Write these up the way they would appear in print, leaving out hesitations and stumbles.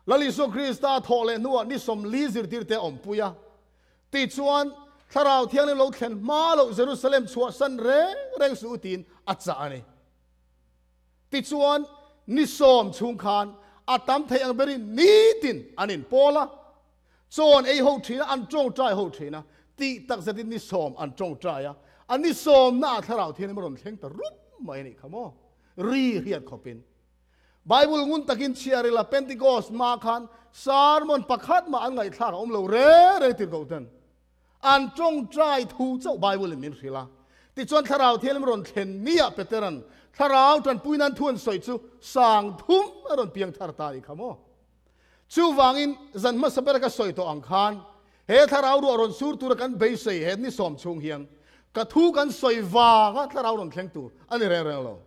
Lal Isua Krista thawh leh hnuah ni 40 zirtirte a awmpui a. Tichuan, Thlarau Thianghlim lo thlen hma loh Jerusalem chhuahsan reng reng suh u tiin a chah a ni. Tichuan, ni 10 chhung khan a tam thei ang berin nitin an inpawl a, chaw an ei ho thin a, an tawngtai ho thin a, tih tak zetin ni 10 an tawngtai a, a ni sawmnaah Thlarau Thianghlim a rawn thleng ta rup mai a nih kha maw? Ri hriat khawpin. Bible ngun takin chhiar ila Pentecost hma khan sermon pakhat mah an ngaihthlak a awm lo reng reng tir ko ten. An tawngtai thu chauh Bible in min hrilh a. Tichuan Thlarau Thianghlim rawn thlen ni ah Peteran Thlarau tanpui nan thu an sawi chu 3000 a rawn piang thar ta a nih kha maw? Chuvangin zan hmasa bera ka sawi tawh ang khan he Thlarau ruah rawn sur tura kan beisei he ni 10 chhung hian ka thu kan sawi vanga Thlarau rawn thleng tur a ni reng reng lo.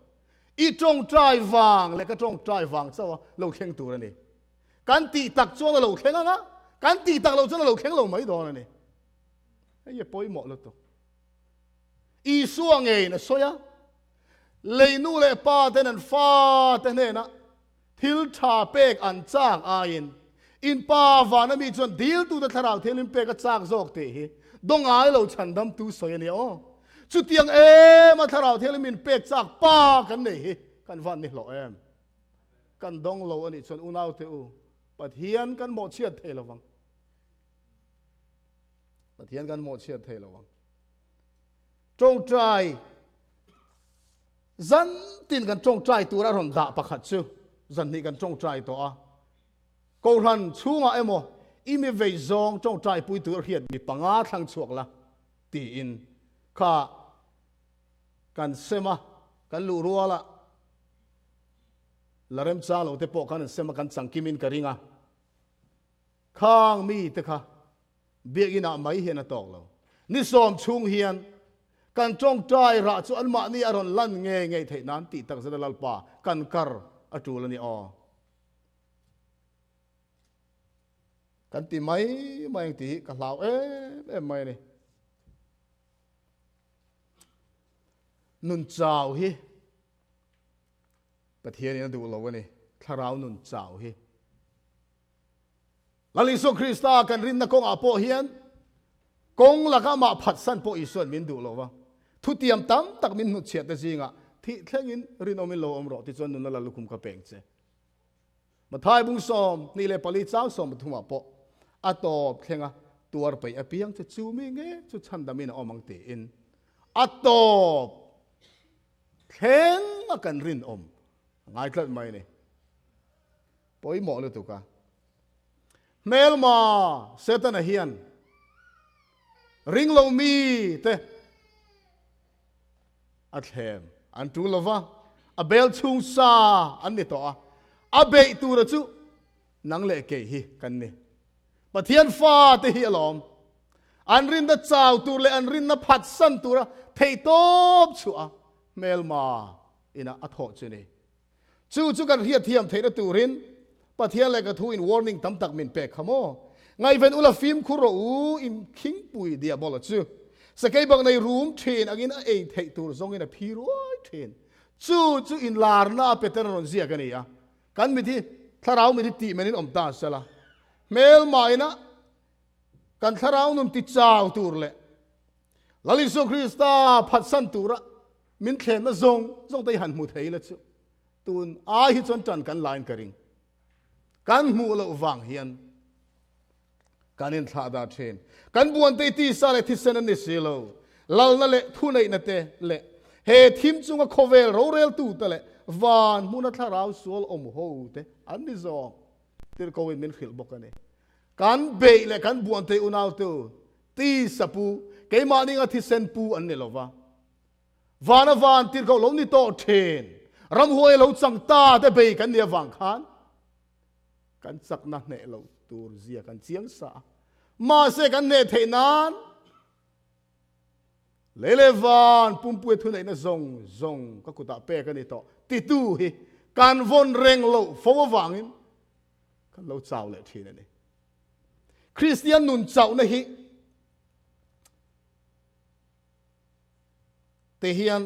I tawngtai vang leh ka tawngtai vang chauh a lo thleng tur a ni. Kan tih tak chuan a lo thleng ang a, kan tih tak loh chuan a lo thleng lo mai dawn a ni. Hei a pawimawh lutuk. Isua ngeiin a sawi a, lei nu leh pa ten an fa te hnenah thil tha pek an chak aiin in pa vana mi chuan diltute thlarau thianghlim pek a chak zawk tih hi dawngai lo chhandamtu sawi a ni aw. Chutiang em a thlarau thianghlim min pek chak pa kan nei hi kan van ni hlawh em. Kan dawng lo a nih chuan unaute u, Pathian kan mawhchhiat thei lo vang. Pathian kan mawhchhiat thei lo vang. Tawngtai zan tin kan tawngtai tur a rawn dah pakhat chu zan hnih kan tawngtai tawh a. Kohhran chhungah emaw i mi vei zawng tawngtai pui tur hriat mi panga thlang chhuak la tiin kha kan sem a, kan luh rual a, la remchang lo te pawh khan an sem a, kan changkim in ka ring a. Khang mi te kha biakinah mai hian a tawk lo. Ni 10 chhung hian kan tawngtai rah chu anmahni a rawn lan ngei ngei theih nan tih tak zet a Lalpa kan kar a tul a ni aw. Kan ti mai mai ang tih hi ka hlau em em mai a ni. Nun chau hi Pathianin a duh lo a ni. Thlarau nun chau hi. Lal Isua Krista kan rinna kawngah pawh hian kawng laka amah phatsan pawh Isua'n min duh lo va. Thutiam tam tak min hnutchhiah te zingah thih thlengin rinawmin lo awm rawh tichuan nunna la lukhum ka peng che. Mathai bung 24 chang 13 ah pawh a tawp thlenga tuar peih apiang che chu mi nge chu chhandamin a awm ang tiin a tawp thleng a kan rinawm a ngai tlat mai a ni. Pawimawh lutuk a. Hmelma Setana hian ring lo mi te a thlem an tul lo va, a bel chhung sa an ni tawh a, a beih tura chu nang leh kei hi kan ni. Pathian fa te hi alawm. An rinna chau tur leh an rinna phatsan tura theihtawp chhuah a hmelma ina a thawh chu ni. Chu chu kan hriat thiam theihna turin Pathian leh ka thu in warning tam tak min pek kha maw? Ngaihven ula fimkhur rawh u, in khingpui diabola chu. Sakei bak nei rum thin angin a ei theih tur zawngin a phi ruai thin. Chu chu inlarna a Peter a rawn ziak a ni a. Kan mit hi thlarau mit hi tih menin awm ta sela. Hmelmaina kan thlarau nun ti chau tur leh Lal Isua Krista phatsan tura min thlenna zawng zawng te hi han hmu thei la chu tun ai hi chuan tan kan lain ka ring. Kan hmuh loh vang hian kan inthlah dah thin. Kan buan te hi tisa leh thisen an ni si lo. Lalna leh thuneihna te leh he thim chunga khawvel roreltu te leh van hmuna thlarau sual awm ho te an ni zawk. Tirhkoin min hrilh bawk a ni. Kan beih leh kan buan te unautu tisa pu, keimah ninga thisen pu an ni lo va. Vana van tirhkoh lo ni tawh thin, ramhuai lo chang ta te bei kan ni avang khan kan chakna hneh loh tur zia kan chiang sa a. Mahse kan hneh theih nan lei leh van pumpuia thuneihna zawng zawng ka kutah pek a ni tawh titu hi kan vawn reng loh fo avangin kan lo chau leh thin a ni. Kristian nun chauhna hi te hian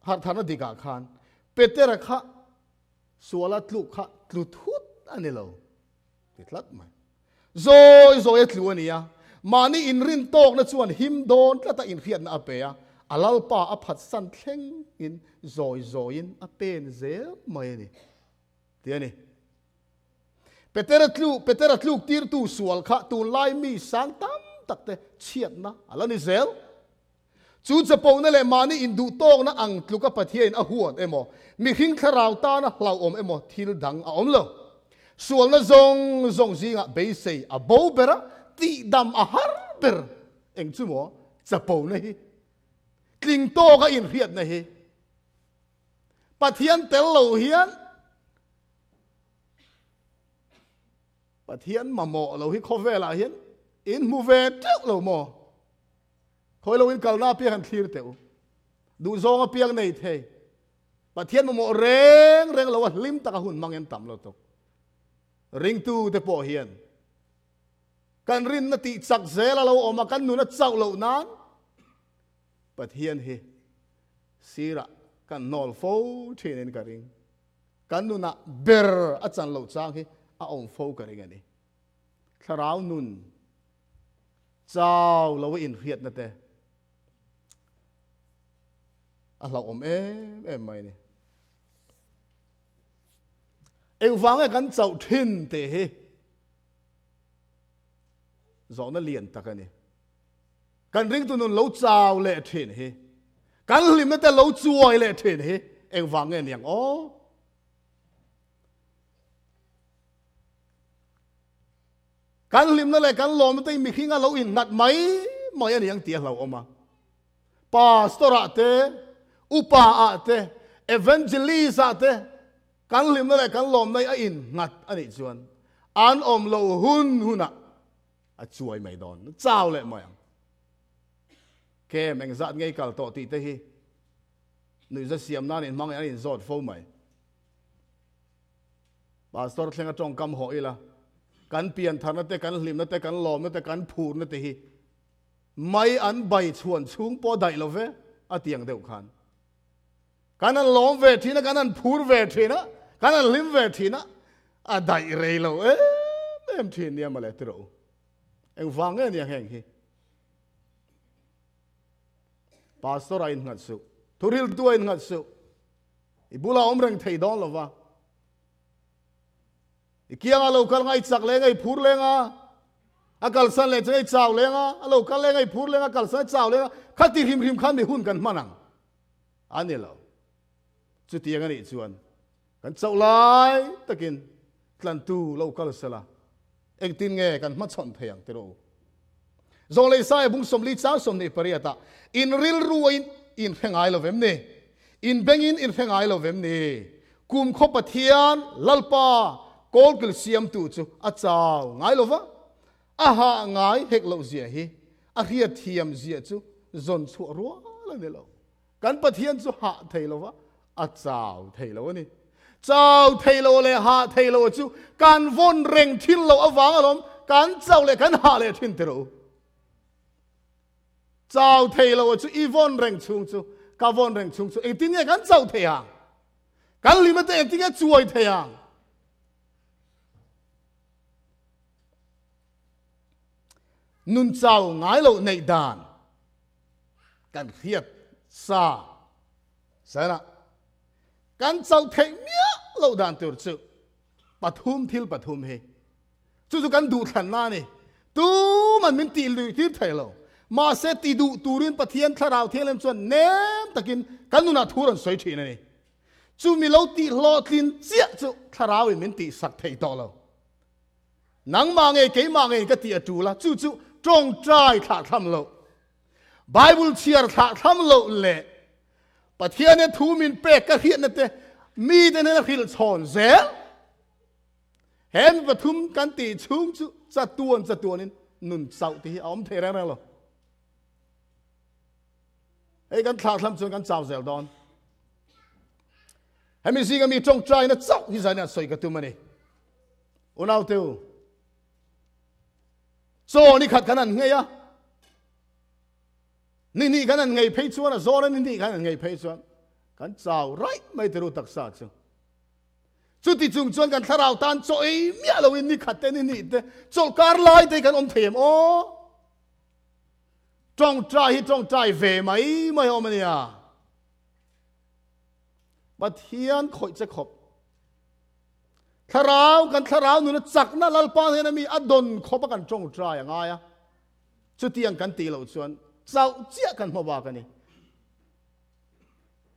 harhtharna dikah khan Petera kha suala tluk kha tlu thut a ni lo. Ti tlat mai. Zawi zawi a tlu a ni a, mahni inrin tawkna chuan him dawn tlata inhriatna a pe a, a lalpa a phatsan thlengin zawi zawiin a pen zel mai a ni, ti a ni. Petera tlu, Petera tluk tirtu sual kha tunlai mi sang tam takte chhiatna a la ni zel. Chu chapona leh mahni induhtawkna ang tluka Pathiain a huat emaw, mihring thlarau tana hlauhawm emaw thil dang a awm lo. Sualna zawng zawng zingah beisei a bo ber a, tihdam a har ber. Eng chu maw? Chapona hi. Tling tawka inhriatna hi. Pathian tel lo hian Pathian mamawh lo hi khawvelah hian in hmu ve teuh lo maw? Khawi lo in kalna apiang han thlir teh u. Duhzawng apiang nei thei. Pathian mamawh reng reng lo a hlim taka hun hmang en tam lo tuk. Ringtu te pawh hian kan rinna tih chak zel a lo awm a, kan nun a chauh loh nan Pathian hi sirah kan hnawl fo thin in ka ring. Kan nunah ber a chan loh chang hi a awm fo ka ring a ni. Thlarau nun chau lo a inhriatna te a hlauhawm em em mai ni. Engvang nge kan chauh thin tih hi zawhna lian tak a ni. Kan ringtu nun lo chau leh thin hi, kan hlimna te lo chuai leh thin hi engvang nge niang aw? Kan hlimna leh kan lawmna te mihring a lo innghat mai mai a ni ang tih a hlauhawm a. Pastor ah te, upa ah te, evangelist ah te kan hlimna leh kan lawmna hi a innghat a nih chuan an awm lo hun hunah a chuai mai dawn, a chau leh mai ang. Kem engzat ngei kal tawh tih te hi nuihza siam nan inhmang in an inzawt fo mai. Pastor thlenga tawngkam hawh ila, kan piantharna te, kan hlimna te, kan lawmna te, kan phurna te hi mai an bai chhuan chhung pawh daih lo ve a ti ang deuh khan. Kan han lawm ve thin a, kan han phur ve thin a, kan han hlim ve thin a, a daih rei lo em em thin nia mawle ti rawh u. Engvang nge nia heng hi? Pastor a innghat suh, thuriltu a innghat suh, i bulah awm reng thei dawn lo va. I kianga lo kal ngai chak leng a, i phur leng a, a kalsan leh chang i chau leng a, a lo kal leng a, i phur leng a, kalsan i chau leng a, khati hrim hrim khan mi hun kan hman ang. A ni lo. Chutiang a nih chuan kan chauh lai takin tlantu lo kal sela, engtin nge kan hmachhawn thei ang tirh u? Zawng leh Isaiah bung 40 chang 28 ah, In rilru a in inhre ngai lo vem ni? In bengin inhre ngai lo vem ni? Kum khaw Pathian, Lalpa, kawlkil siamtu chu a chau ngai lo va, a hah ngai hek loh zia hi a hriatthiam zia chu zawn chhuah rual a ni lo. Kan Pathian chu hah thei lo va, a chau thei lo a ni. Chau thei lo leh hah thei lo chu kan vawn reng thin loh avang alawm kan chauh leh kan hah leh thin tirh u. Chau thei lo chu i vawn reng chhung chu, ka vawn reng chhung chu engtin nge kan chauh thei ang? Kan hlima te engtin nge chuai thei ang? Nun chau ngai loh neih dan kan hriat sa sana kan chauh theih miah loh dan tur chu pathum thil pathum hi chu chu kan duhthlanna a ni. Tuman min tih luih tir thei lo. Mahse ti duh turin Pathian Thlarau Thianghlim chuan nem takin kan nunah thu rawn sawi thin a ni. Chumi lo tih hlawhtlin chiah chu Thlarauin min tihsak thei tawh lo. Nangmah ngei keimah ngei ka tih a tul a, chu chu tawngtai thlahthlam loh, Bible chhiar thlahthlam loh leh Pathian thu min pek ka hriatna te mite hnena hrilh chhawn zel. He mi pathum kan tih chhung chu chatuan chatuanin nun chauh tih hi a awm thei reng reng lo. Hei kan thlahthlam chuan kan chau zel dawn. Hemi zinga mi tawngtaina chauh hi zan hian sawi ka tum a ni. Unau teu, chaw ni khat kan han nghei a, ni hnih kan han nghei phei chuan a zawn a ni hnih kan han nghei phei chuan kan chau raih mai tiru taksa chu. Chuti chung chuan kan thlarau tan chaw ei miah loin ni khat te ni hnih te chawlhkar lai te hi kan awm thei em aw? Tawngtai hi tawngtai ve mai mai a awm a nia. Pathian khawih che khawp. Thlarau kan thlarau nuna chakna Lalpa hnena mi a dawn khawp a kan tawngtai a ngai a. Chutiang kan tih loh chuan chauh chiah kan hma bak a ni.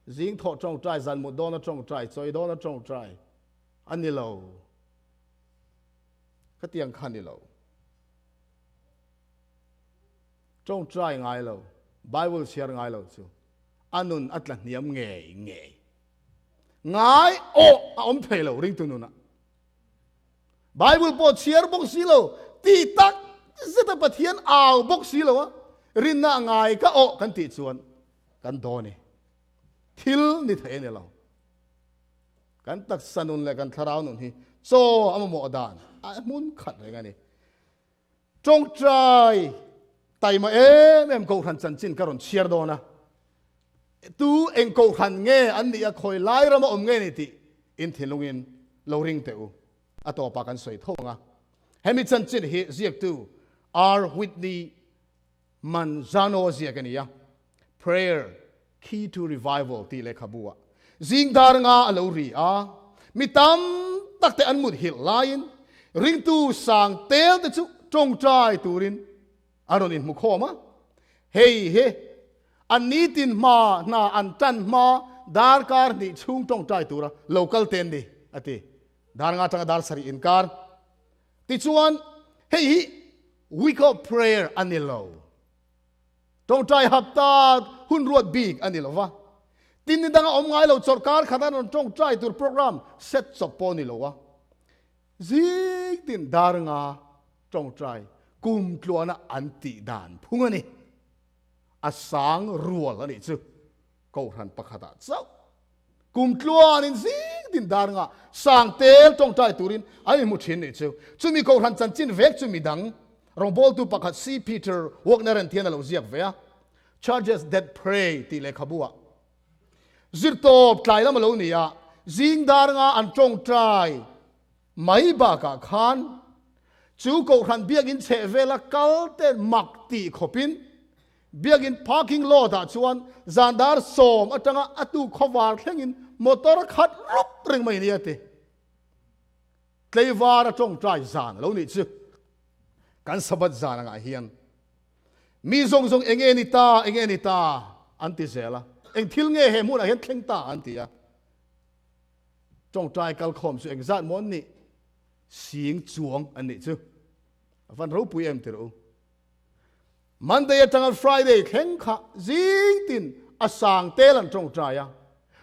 Zing thawh tawngtai, zan mut dawna tawngtai, chawi dawna tawngtai a ni lo. Khatiang kha ni lo. Tawngtai ngai lo, Bible chhiar ngai lo chu a nun a tla hniam ngei ngei. Ngai awh a awm thei lo ringtu nunah. Bible pawh chhiar bawk si lo, ti tak zeta Pathian au bawk si lo a, rinna a ngai ka awh kan tih chuan kan dawn i thil ni thei a ni lo. Kan taksa nun leh kan thlarau nun hi chaw a mamawh dan a hmun khat reng a ni. Tawngtai taima em em Kohhran chanchin ka rawn chhiar dawn a, tu eng Kohhran nge an nih a, khawi lai rama awm nge ni tih in thinlungin lo ring teh u, a tawpah kan sawi tho ang a. Hemi chanchin hi ziaktu R. Whitney Manzano ziak a ni a, Prayer, Key to Revival tih lehkhabu ah zing dar nga a lo ri a, mi tam tak te an mut hilh laiin ringtu sang tel te chu tawngtai turin an rawn inhmu khawm a. Hei hi an nitin hma hna an tan hma darkar hnih chhung tawngtai tura lo kal te an ni, a ti. Dar nga atanga dar sarih inkar. Tichuan hei hi week of prayer a ni lo. Tawngtai hapta hun ruat bik a ni lo va, tin ni danga awm ngai lo chawrhkar khat an rawn tawngtai tur program set chawp pawh a ni lo a, zing tin dar nga tawngtai kum tluana an tih dan phung a ni. A sang rual a nih chu Kohhran pakhatah chauh kum tluanin zing tin dar nga sang tel tawngtai turin an inhmu thin nih chu. Chumi Kohhran chanchin vek chu midang rawngbawltu pakhat C. Peter Wagner-a'n thian a lo ziak ve a, Churches That Pray tih lehkhabu ah. Zirtawp tlai lam a lo ni a, zing dar nga an tawngtai mai bakah khan chu Kohhran biakinn chheh vela kal ten mak tih khawpin Biakinn parking lot ah chuan zan dar sawm atanga a tu khawvar thlengin motor khat rup reng mai nia ti. Tleivar a tawngtai zan a lo nih chu. Kan Sabbath zan angah hian mi zawng zawng enge ni ta, enge ni ta an ti zel a. Eng thil nge he hmunah hian thleng ta an ti a. Tawngtai kalkhawm chu engzat maw an nih? Sing chuang an nih chu. A van ropui em ti rawh u. Monday atanga Friday thleng kha zing tin a sang tel an tawngtai a,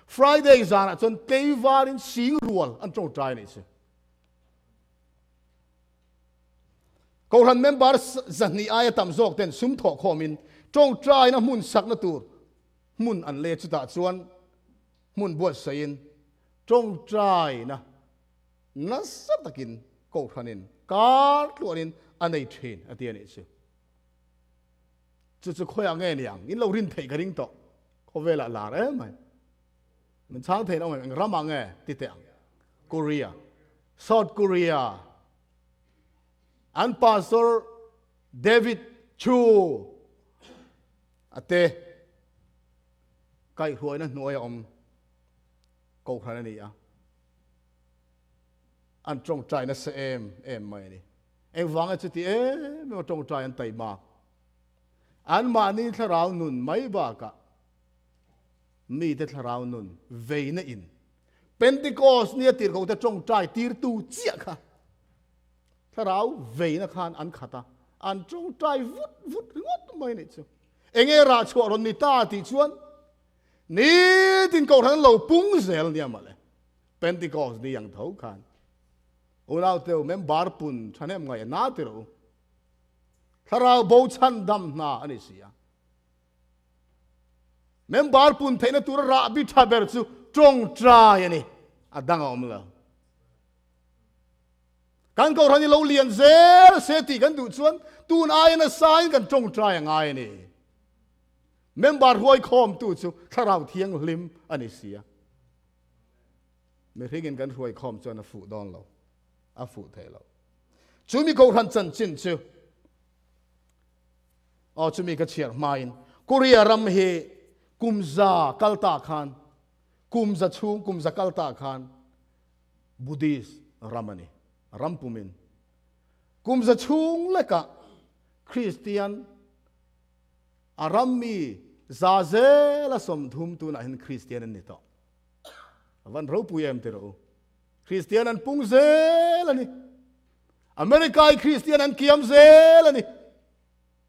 Friday zanah chuan tleivarin sing rual an tawngtai a nih chu. Kohhran member zahnih aia tam zawk ten sum thawh khawmin tawngtaina hmun sakna tur hmun an lei a, chutah chuan hmun buatsaihin tawngtaina nasa takin Kohhranin kar tluanin a nei thin a ti a nih chu. Chu chu khawiah nge ni ang? In lo rin theih ka ring tawh. Khawvelah lar em mai. Min chhang theih lo eng ramah nge ti teh ang? Korea. South Korea. An pastor David Chu ate kaihhruaina hnuaia awm Kohhran a ni a. An tawngtai nasa em em mai a ni. Engvanga chuti em em a tawngtai an taimak? Anmahni thlarau nun mai bakah mite thlarau nun veina in Pentecost nia tirhkohte tawngtai tirtu chiah kha thlarau veina khan an khat a, an tawngtai vut vut ringawt mai nih chu. Enge rah chhuah rawn ni ta tih chuan nitin kohhran an lo pung zel nia mawle. Pentecost ni ang tho khan unau teu member pun thahnem ngai a na ti rawh u. Thlarau bo chhan dam hna a ni si a. Member pun theihna tura rah bi tha ber chu tawngtai a ni. A dang a awm lo. Kan kohhran hi lo lian zel se tih kan duh chuan tun aia nasa in kan tawngtai a ngai a ni. Member huai khawmtu chu thlarau thianghlim a ni si a. Mihringin kan hruai khawm chuan a fuh dawn lo, a fuh thei lo. Chumi kohhran chanchin chu aw chumi ka chhiar hmain Korea ram hi kum za kal ta khan kum za chhung kum za kal ta khan Buddhist ram a ni, ram pumin. Kum za chhung lekah Kristian a ram mi za zela 30 tunah hian Kristian an ni tawh. A van ropui em ti rawh u. Kristian an pung zel a ni. America i Kristian an kiam zel a ni.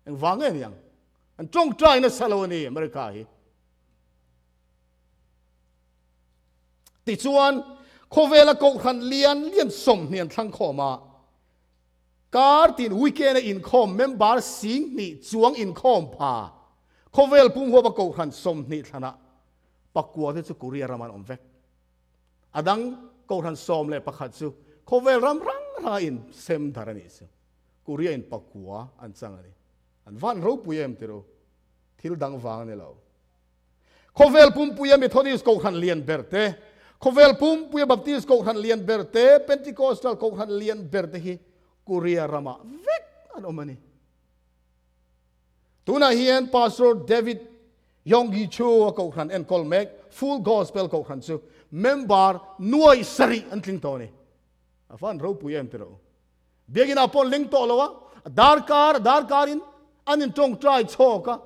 Engvang nge niang? An tawngtai nasa lo a ni America hi. Tichuan, khawvela kohhran lian lian 20 an thlang khawm a, kar tin weekend-a inkhawm member 2000 chuang inkhawm pha khawvel pum huapa kohhran 20 thlanah pakua te chu Korea ram an awm vek. A dang kohhran 11 chu khawvel ram rang ranga in sem dar a nih chu. Korea in pakua an chang a ni. An van ropui em ti ru. Thil dang vang a ni lo. Khawvel pumpuia Methodist kohhran lian ber te, khawvel pumpuia Baptist kohhran lian ber te, Pentecostal kohhran lian ber te hi Korea ramah vek an awm a ni. Tunah hian Pastor David Yonggi Cho a kohhran enkawl mek Full Gospel kohhran chu member nuai sarih an tling tawh a ni. A van ropui em ti rawh u. Biakinn ah pawh an leng tawh lo a, darkar darkarin an intawngtai chhawk a,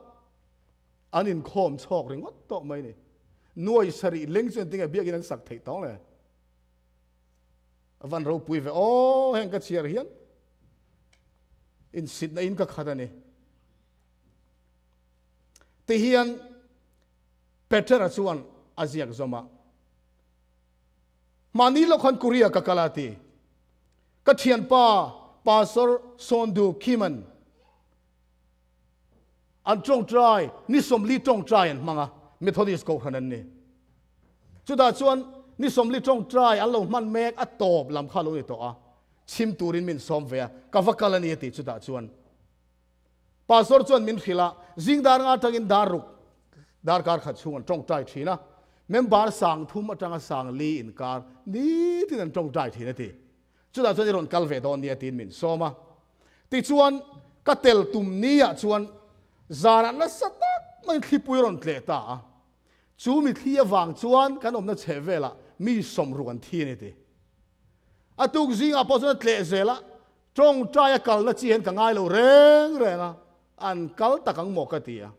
An inkhawm chhawk ringawt tawh mai ni. Nuai sarih leng chu engtinge biakin an sak theih tawng le? A van ropui ve aw, heng ka chhiar hian insitna in ka khat a ni. Ti hian Petera chuan a ziak zawm a, Mahni lawk khan Korea ka kal a ti. Ka thianpa Pastor Sondu Kiman An tawngtai, ni 40 tawngtai an hmang a, Methodist kohhran an ni. Chutah chuan ni 40 tawngtai an lo hman mek a tawp lam kha a lo ni tawh a, chhim turin min sawm ve a, ka va kal a ni a ti chutah chuan. Pastor chuan min hrilh a, zing dar nga atangin dar ruk, darkar khat chhung an tawngtai thin a, member 3000 atanga 4000 inkar nitin an tawngtai thin a ti. Chutah chuan i rawn kal ve dawn nia tiin min sawm a. Tichuan, ka tel tum niah chuan zanah nasa tak maiin thlipui rawn tleh ta a. Chu mi thli avang chuan kan awmna chheh velah mi 60 an thi a ni ti. A tuk zingah pawh chuan a tleh zel a, tawngtai a kalna chi hian ka ngai lo reng reng a, an kal tak ang maw ka ti a.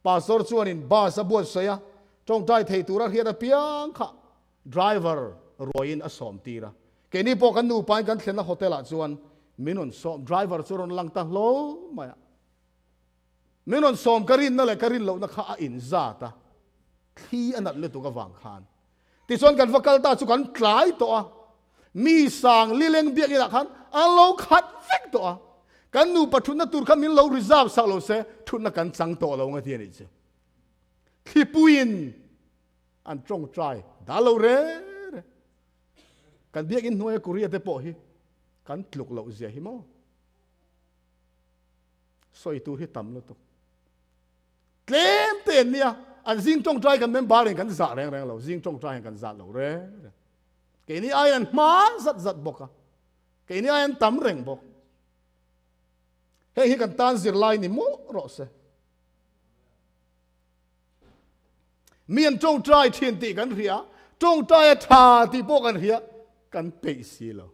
Pastor chuanin bus a buatsaih a, tawngtai thei tura hriat apiang kha Driver ruaiin a sawm tir a, keini pawh kan nupain kan thlenna hotel ah chuan min rawn sawm, driver chu rawn lang ta hlawl mai a, min rawn sawm ka rinna leh ka rin lohna kha a inzat a, thli a nat lutuk avang khan. Tichuan kan va kal ta chu kan tlai tawh a, mi sang lileng biakinn ah khan an lo khat vek tawh a, kan nupa thutna tur kha min lo reserve sak lo se thutna kan chang tawh lo nga ti a nih chu. Thlipuiin An tawngtai dah lo re re. Kan biakinn hnuaia Korea te pawh hi kan tluk loh zia hi maw? Sawi tur hi tam lutuk. Tlem te an nia, an zing tawngtai kan member in kan zah reng reng lo, zing tawngtai hian kan zah lo re re. Keini aiin an hma zat zat bawk a, keini aiin an tam reng bawk. Heng hi kan tan zirlai ni mawlh rawh se. Mi an tawngtai thin tih kan hria, tawngtai a tha tih pawh kan hria, kan peih si lo.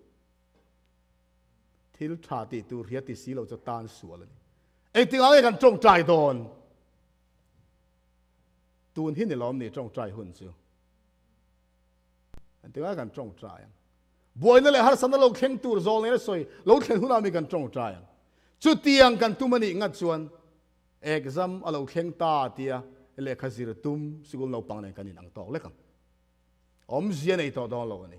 Thil tha tih tur hria ti si lo chu tan sual a ni. Engtikah nge kan tawngtai dawn? Tun hi ni lawm ni tawngtai hun chu. Engtikah nge kan tawngtai ang? Buaina leh harsatna lo thleng tur zawl nena sawi lo thlen hunah mi kan tawngtai ang. Chutiang kan tum a nih ngat chuan Exam a lo thleng ta tia lehkha zir tum sikul naupang nen kan inang tawk lek ang. Awmzia nei tawh dawn lo a ni.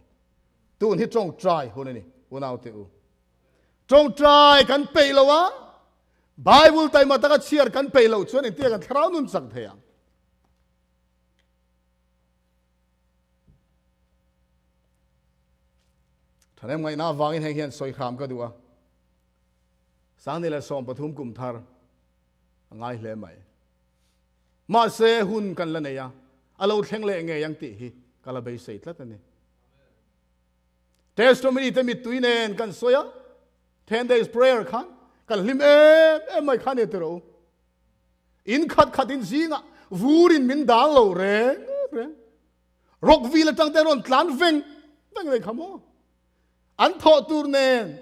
Tun hi tawngtai hun a ni, unaute u. Tawngtai kan peih lo a, Bible taima taka chhiar kan peih loh chuan engtia kan thlarau nun chak thei ang. Thahnem ngaihna avangin heng hian sawi hram ka duh a. 2013 kum thar a ngai hle mai. Mahse hun kan la nei a, a lo thleng leh ngei ang tih hi ka la beisei tlat a ni. Testimony te mittui nen kan sawi a, 10 days prayer khan kan hlim em em mai kha ni tiro. In khat khat in zingah vurin min dang lo reng reng. Rockville atang te rawn tlan veng veng reng kha maw. An thawh tur nen,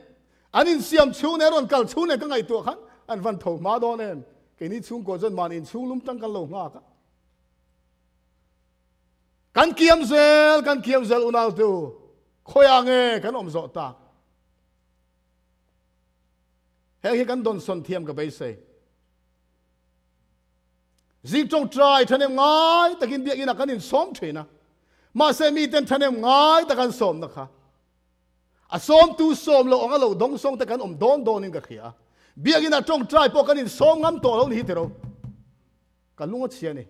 an insiam chhung nen, rawn kal chhung nen ka ngaihtuah khan an van tho hma dawn em. Keini chhungkua chuan mahni inchhung lum tang kan lo nghak a. Kan kiam zel, kan kiam zel unau tu. Khawiah nge kan awm zawh tak? Heng hi kan dawnsawn thiam ka beisei. Zing tawngtai thahnem ngai takin biakinn ah kan insawm thin a, mahse miten thahnem ngai tak an sawmna kha a sawmtu sawm loh anga lo dawng sawng te kan awm dawn dawnin ka hria a. Biakinn ah tawngtai pawh kan insawm ngam tawh lo ni hi tiro. Ka lung a chhia a ni.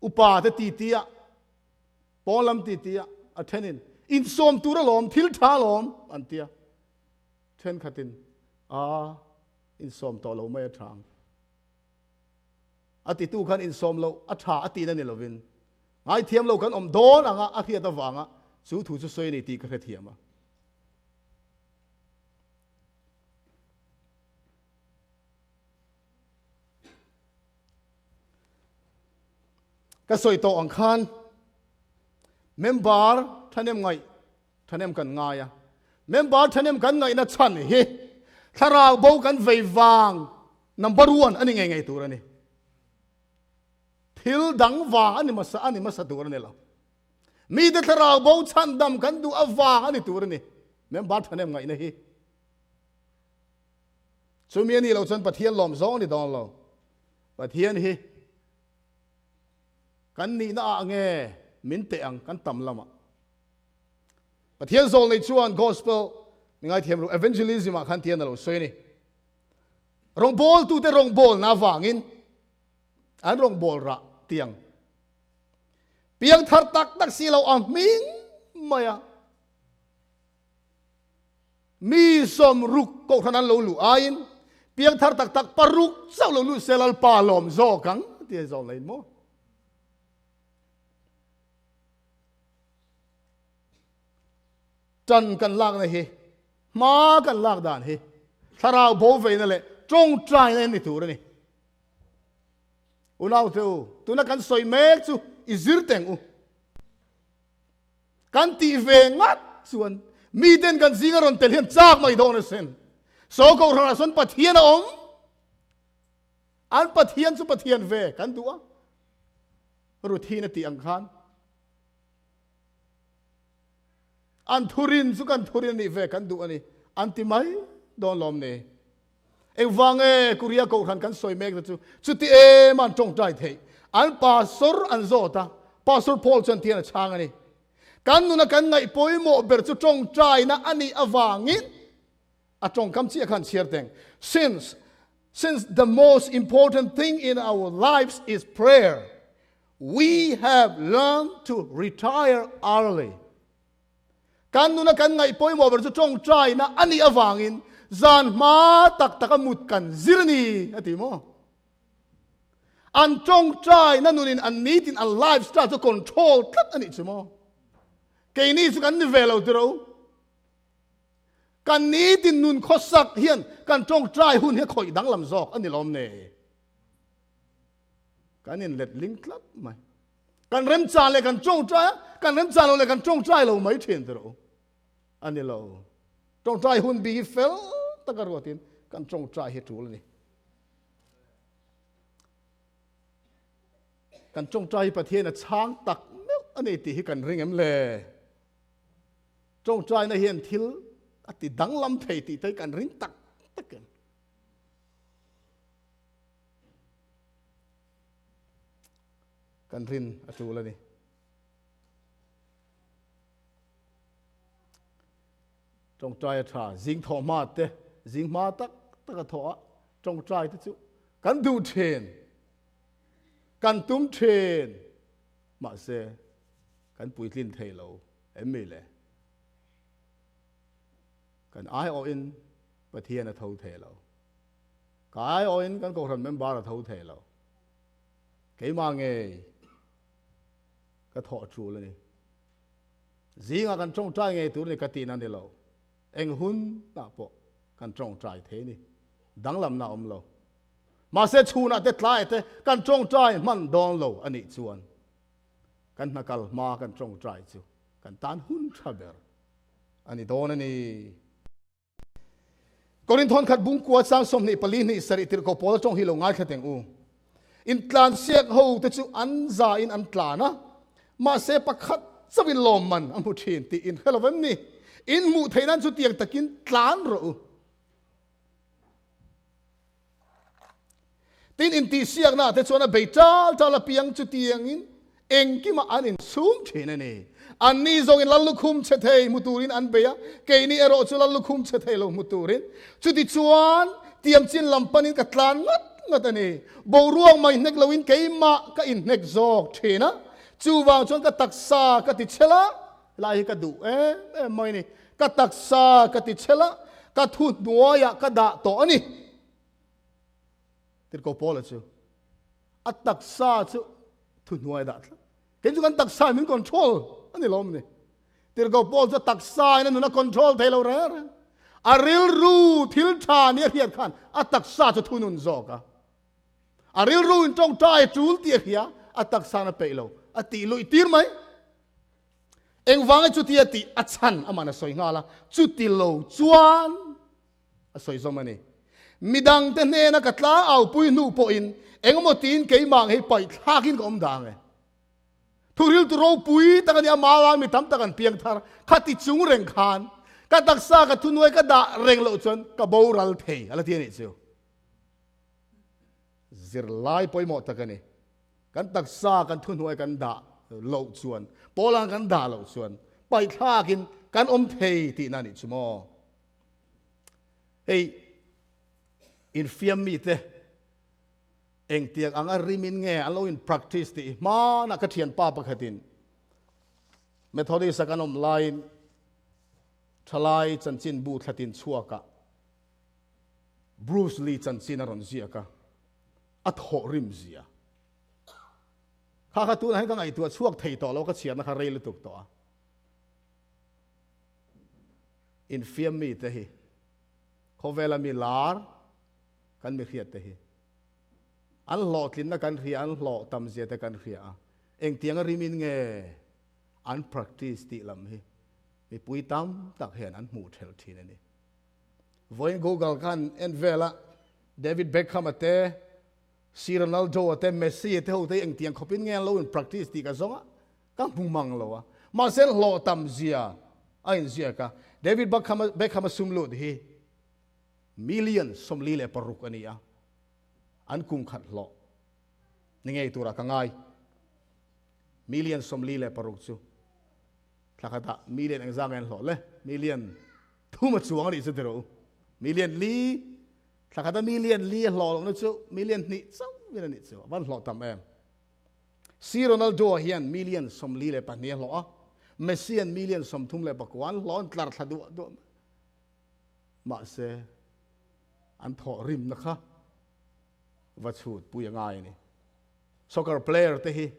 Upa te titi ah, pawn lam titi ah a thenin insawm tur alawm, thil tha alawm an tia. Thenkhatin a insawm tawh lo mai a tha ang. A titu khan insawm loh a tha a tihna ni lovin ngaithiam lo kan awm dawn anga a hriat avanga chu thu chu sawi a ni tih ka hrethiam a. Ka sawi tawh ang khan member thahnem ngaih Thahnem kan ngai a, member thahnem kan ngaihna chhan hi thlarau bo kan vei vang number one a ni ngei ngei tur a ni. Thil dang vang a ni hmasa a ni hmasa tur a ni lo. Mite thlarau bo chhandam kan duh avang a ni tur a ni. Member thahnem ngaihna hi. Chumi a nih loh chuan Pathian lawm zawng a ni dawn lo. Pathian hi kan nihna ah nge min teh ang kan tam lamah. Pathian zawl nei chuan gospel mi ngaithiam ru evangelism ah khan tian a lo sawi a ni. Rawngbawltu te rawngbawlna avangin an rawngbawlrah tiang piang thar tak tak si lo a hming mai a. Mi 60 kohhran an lo luh aiin piang thar tak tak 6 chauh lo lut se Lalpa lawm zawk ang tia zawl nei maw. Tan kan lakna hi, hma kan lak dan hi thlarau bo veina leh tawngtaina ni tur a ni. Unaute u, tuna kan sawi mek chu i zir teng u. Kan tih ve ngat chuan miten kan zinga rawn tel hian chak mai dawn asin. Saw kohhranah sawn Pathian a awm. An Pathian chu Pathian ve kan duh a. Ruthin a tih ang khan an thurin chu kan thurin a nih ve kan duh a ni an ti mai dawn lawm ni. Engvang e Korea kohhran kan sawi mek te chu chuti em an tawngtai theih. An pastor an zawt a, Pastor Paul chuan tian a chhang a ni. Kan nuna kan ngaih pawimawh ber chu tawngtaina a nih avangin a tawngkam chiah khan chhiar teng. Since since the most important thing in our lives is prayer, we have learned to retire early. Kan nuna kan ngaih pawimawh ber chu tawngtaina a nih avangin zan hma tak taka mut kan zir a ni, a ti maw? An tawngtaina nunin an nitin an lifestyle chu control tlat a nih chu maw? Keini chu kan ni ve lo tiro. Kan nitin nun khawsak hian kan tawngtai hun hi a khawih danglam zawk a ni lawm ne? Kan inlet ling tlat mai. Kan remchang leh kan tawngtai a, kan remchang lo leh kan tawngtai lo mai thin ti rawh u. A ni lo. Tawngtai hun bi hi fel taka ruatin kan tawngtai hi tul a ni. Kan tawngtai hi Pathian a chhang tak meuh a ni tih hi kan ring em le? Tawngtaina hian thil a ti danglam thei tih te hi kan ring tak tak em? Kan rin a tul a ni. Tawngtai a tha, zing thawh hma te, zing hma tak tak a thawh a, tawngtai te chu kan duh thin, kan tum thin, mahse kan puitlin thei lo em mi le? Kan aiawhin Pathian a tho thei lo. Ka aiawhin kan kohhran member a tho thei lo. Keimah ngei ka thawh tul a ni. Zingah kan tawngtai ngei tur ni ka tihna ni lo. Eng hun ah pawh kan tawngtai thei ni. Danglamna a awm lo. Mahse chhunah te tlaiah te kan tawngtai hman dawn lo a nih chuan kan hna kal hma kan tawngtai chu kan tan hun tha ber a ni dawn a ni. Korinthon khat bungkua chang 24 hnih sarih tirhkoh Paula tawng hi lo ngaithla teng u. Intlansiak ho te chu an za in an tlan a, mahse pakhat chauhin lawmman a hmu thin tih in hre lo em ni? In hmuh theih nan chu tiang takin tlan rawh u. Tin intihsiaknaah te chuan a bei tal tal a piang chu tiangin engkimah an insum thin a ni. Anni zawngin lal lukhum chhe thei hmu turin an bei a, keini erawh chu lal lukhum chhe thei lo hmu turin. Chutichuan tiamchin lam panin ka tlan ngat ngat a ni. Boruak mai hnek loin keimah ka inhnek zawk thin a, chuvang chuan ka taksa ka ti chhel a, helai hi ka duh em em mai a ni. Ka taksa ka ti chhel a, ka thuhnuaiah ka dah tawh a ni. Tirhkoh Paula chu a taksa chu thuhnuai dah tlat. Kei chu kan taksa min control a ni lawm ni. Tirhkoh Paul chu a taksa in a nun a control thei lo reng reng. A rilru thil tha ni a hriat khan a taksa chu thunun zawk a. A rilru in tawngtai a tul tih a hria, a taksa in a peih lo, a tih luih tir mai. Engvanga chuti a tih a chhan aman a sawi nghal a, chuti lo chuan a sawi zawm a ni. Midangte hnena ka tlang aupui hnu pawhin engemaw tiin keimah ngei paih thlakin ka awm dang e. Thuriltu ropui tak a ni a, mala mi tam tak an piang thar. Khati chung reng khan ka taksa ka thunuai ka dah reng loh chuan ka boral thei a la ti a nih chu. Zirlai pawimawh tak a ni. Kan taksa kan thuhnuai kan dah loh chuan, pawlang kan dah loh chuan paih thlakin kan awm thei tihna a nih chu maw. Hei infiam mite engtiang anga rimin nge an lo in practice tih hmanah ka thianpa pakhatin Methodist a kan awm laiin thalai chanchinbu thlatin chhuakah Bruce Lee chanchin a rawn ziak a, a thawh rim zia. Kha kha tunah hian ka ngaihtuah chhuak thei tawh lo, ka chhiarna kha rei lutuk tawh a. Infiam mite hi khawvela mi lar kan mi hriat te hi an hlawhtlinna kan hria, an hlawh tam zia te kan hria a, engtianga rimin nge an practice tih lam hi mipui tam tak hian an hmuh thelh thin a ni. Vawiin Google khan en vel a, David Beckham a te, C Ronaldo a te, Messi a te ho te hi engtiang khawpin nge an lo in practice tih ka zawng a, ka hmu mang lo a. Mahse hlawh tam zia a inziak a, David Beckham Beckham a sum lut hi million 46 a ni a, an kum khat hlawh ni ngei turah ka ngai. Million 46 chu thla khatah million engzah nge an hlawh le? Million Thum a chuang a nih chu ti rawh u. Million li, thla khata million li a hlawh lohna chu million hnih chauh in a nih chu. A van hlawh tam em. Si Ronaldo hian million 42 a hlawh a, Messi hian million 34 an hlawh an tlar thla duah duah mai. Mahse, an thawh rimna kha va chhut pui a ngai a ni. Soccer player te hi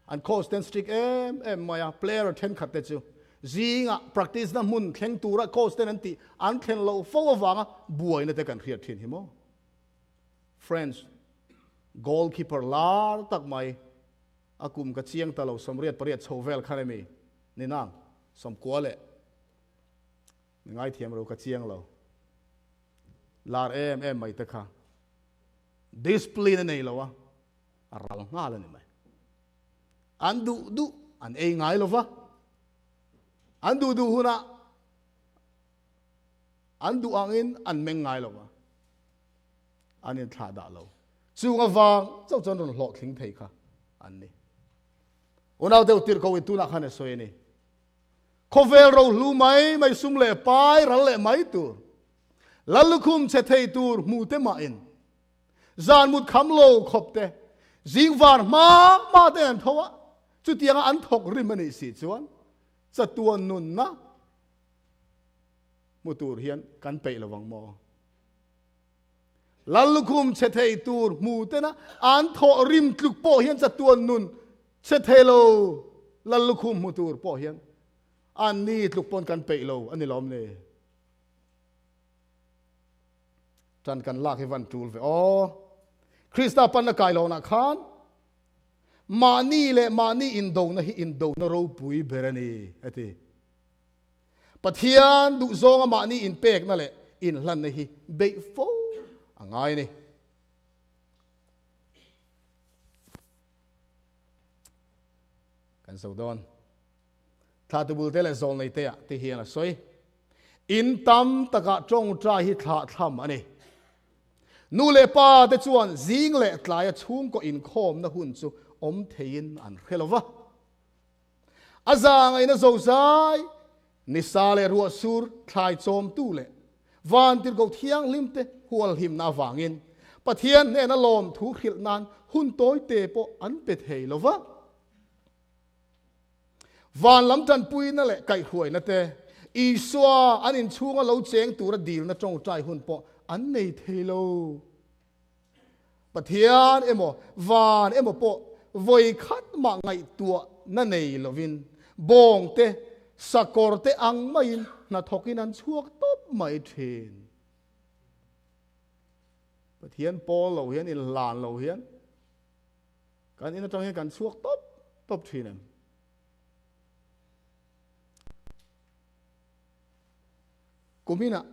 an coach ten strict em em mai a, player thenkhat te chu zingah practice na hmun thleng tura coach ten an tih an thlen loh fo avanga buaina te kan hriat thin hi maw. French goalkeeper lar tak mai a kum ka chiang ta lo 88 chho vel khan emi ni nang 90 leh ni ngaithiam ro ka chiang lo lar em em mai te kha. Discipline a nei lo a, a ral nghal a ni mai. An duh duh an ei ngai lo va, an duh duh hunah an duh angin an meng ngai lo va, an inthlah dah lo. Chung avang chauh chuan rawn hlawhtling thei kha an ni. Unau deuh tirh ko in tunah khan a sawi a ni. Khawvel rohlu mai mai sum leh pai ral leh mai tur. Lal lukhum che thei tur hmu te mahin zan mut kham lo khawp te, zing var hma hma te an tho a, chutianga an thawk rim a nih si chuan chatuan nunna hmu tur hian kan peih lo vang maw? Lal lukhum che thei tur hmu tena an thawh rim tluk pawh hian chatuan nun che thei lo lal lukhum hmu tur pawh hian. An ni tluk pawn kan peih lo a ni lawm ni? Ṭan kan lak hi van ṭul ve aw. Krista panna kai lohnah khan mahni leh mahni indona hi indona ropui ber a ni, a ti. Pathian duhzawnga mahni inpekna leh inhlanna hi beih fo a ngai a ni. Kan zo dawn. Thla tubul te leh zawlnei te ah te hian a sawi. In tam takah tawngtai hi thlah thlam a ni. Nu leh pa te chuan zing leh tlaia chhungkaw inkhawmna hun chu awm theiin an hre lo va. A zangaihna zozai, nisa leh ruahsur thlai chawmtu leh vantirhkoh thianghlim te hualhimna avangin Pathian hnena lawmthu hrilh nan hun tawite pawh an pe thei lo va. Van lam tanpuina leh kaihhruaina te, Isua an inchhunga lo cheng tura dilna tawngtai hun pawh an nei thei lo. Pathian emaw, van emaw pawh vawi khat mah ngaihtuahna nei lovin bawng te, sakawr te ang maiin hnathawkin an chhuak tawp mai thin. Pathian pawl lo hian, inhlan lo hian, Kan in atang hian kan chhuak tawp tawp thin em? Kuminah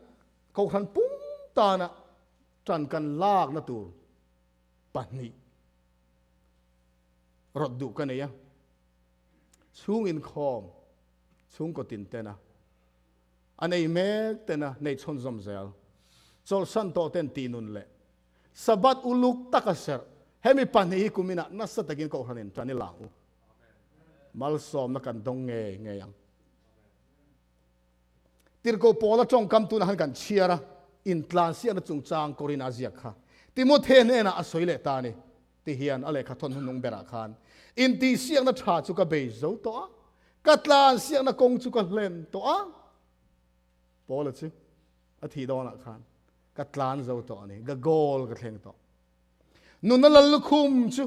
Kohhran pum tana tan kan lakna tur pahnih rawt duh ka nei a. Chhung inkhawm, chhungkaw tin tena a nei mek tena nei chhunzawm zel, chawlhsan tawh ten tihnun leh Sabbath uluk taka serh. Hemi pahnih hi kuminah nasa takin Kohhranin tan i lang u. Malsawmna kan dawng ngei ngei ang. Tirhkoh Paula tawngkam tunah han kan chhiar a, intlansiakna chungchang Korinah a ziak kha Timothe hnenah a sawi leh ta a ni. Ti hian a lehkha thawn hunung berah khan intihsiakna tha chu ka bei zo tawh a, ka tlansiakna kawng chu ka hlen tawh a. Paula chu a thih dawnah khan ka tlan zo tawh a ni, ka goal ka thleng tawh. Nunna lal lukhum chu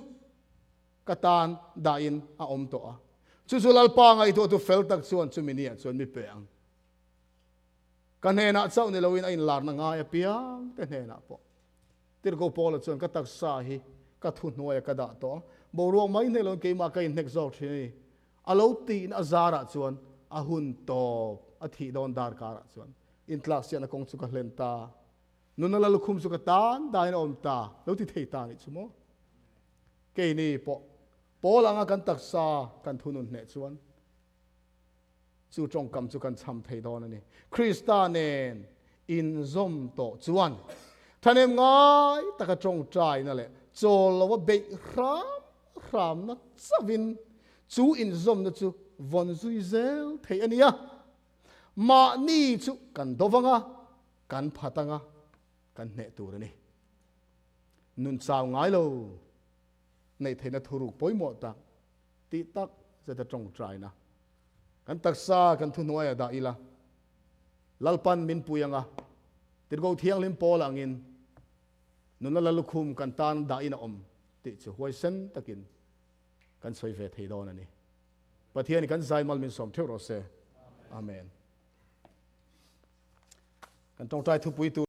ka tan dahin a awm tawh a, chu chu Lalpa ngaihtuahtu fel tak chuan chumi niah chuan mi pe ang. Ka hnenah chauh ni loin a inlarna ngai apiang te hnenah pawh. Tirhkoh Paula chuan ka taksa hi ka thuhnuaia ka dah tawh a, boruak mai hnek loin keimah ka inhnek zawk thin a ni. A lo tiin a zarah chuan a hun tawp a thih dawn dar karah chuan intlakchiahna kawng chu ka hlen ta, nuna la lukhum chu ka tan dahin a awm ta, lo ti thei ta nih chu maw? Keini pawh Paul anga kan taksa kan thunun hneh chuan chu tawngkam chu kan cham thei dawn a ni. Krista nen inzawm tawh chuan thahnem ngai taka tawngtaina leh chawl loa beih hram hramna chauhin chu inzawmna chu vawn zui zel theih a ni a. Mahni chu kan do vang a, kan phat ang a, kan hneh tur a ni. Nun chau ngai lo neih theihna thuruk pawimawh tak tih tak zeta tawngtaina kan taksa kan thuhnuaiah dah ila, Lalpan min pui ang a, Tirhkoh Thianghlim Paul angin nunna la lukhum kan tan dahin a awm tih chu huaisen takin kan sawi ve thei dawn a ni. Pathianin kan zaimal min sawm theuh rawh se. Amen. Kan tawngtai thupui tur.